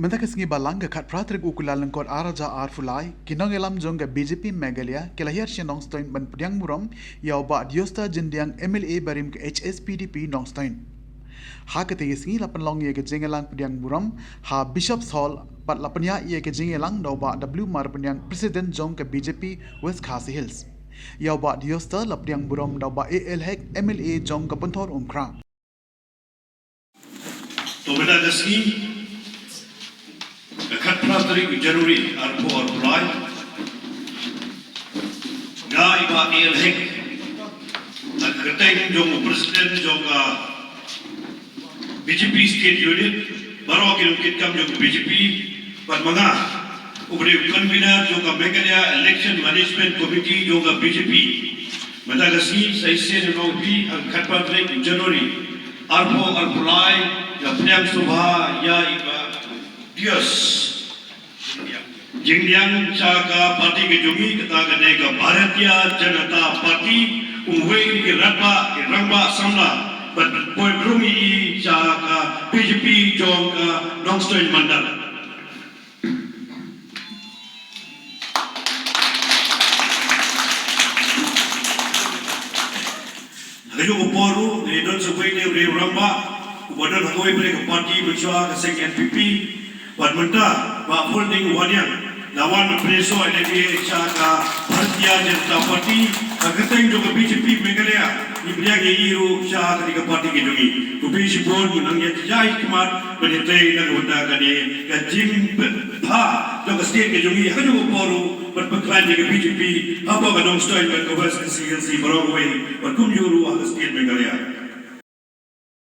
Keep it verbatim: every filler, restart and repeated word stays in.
Mynta ka sngi Balang ka khatphra tarik u Kyllalyngkot ar hajar arphew lai, ki nongïalam jong ka B J P Meghalaya ki la hiar sha Nongstoiñ ban pdiang burom ïa u Bah Diosta Jingdiang, M L A barim ka H S P D P Nongstoiñ. Ha katei ka sngi la pynlong ïa ka jingïalang pdiang burom ha Bishop's Hall, bad la pynïaid ïa ka jingïalang da u Bah W Marpynïaid, President jong ka B J P West Khasi Hills. Ïa u Bah Diosta la pdiang burom da u Bah A L Hek, M L A jong ka Pynthorumkhrah. To mynta ka sngi, ka khatphra tarik January arphew arphew lai, nga i Bah A L Hek, ha ka kyrteng jong u President jong ka B J P State Unit, baroh ki nongkitkam jong ka B J P, bad ma nga uba dei u Convener jong ka Meghalaya Election Management Committee jong ka B J P. Mynta ka sngi sa shisien ïa u Bah, ha ka khatphra tarik January arphew arphew lai, nga pdiang sngewbha ïa i Bah Dios Jingdiang sha ka party ka jong ngi, kata ka dei ka Bharatiya Janata Party. Uwei na ki rangbah, ki rangbah samla ban poi burom ïa i sha ka B J P jong ka Nongstoiñ Mandal. Ha kajuh ka por ruh ngi don sa uwei ne u rangbah uba don ha kawei pat ka party mynshuwa, ka seng N P P, bad mynta Bah Folding Wanniang la wan ban pynïasoh ïa lade sha ka Bharatiya Janata Party. Ha ka kyrteng jong ka B J P Meghalaya ngi pdiang ïa i ruh sha kane ka party ka jong ngi. Khublei shibun, ngi nang ïa ïaid khmat ban ïatrei na ka bynta kane ka jingbha jong ka state ka jong ngi ha kajuh ka por ruh, ban pynkhlaiñ ïa ka B J P hapoh ka Nongstoiñ bad ka West Khasi Hills baroh kawei, bad kumjuh ruh ha ka state Meghalaya.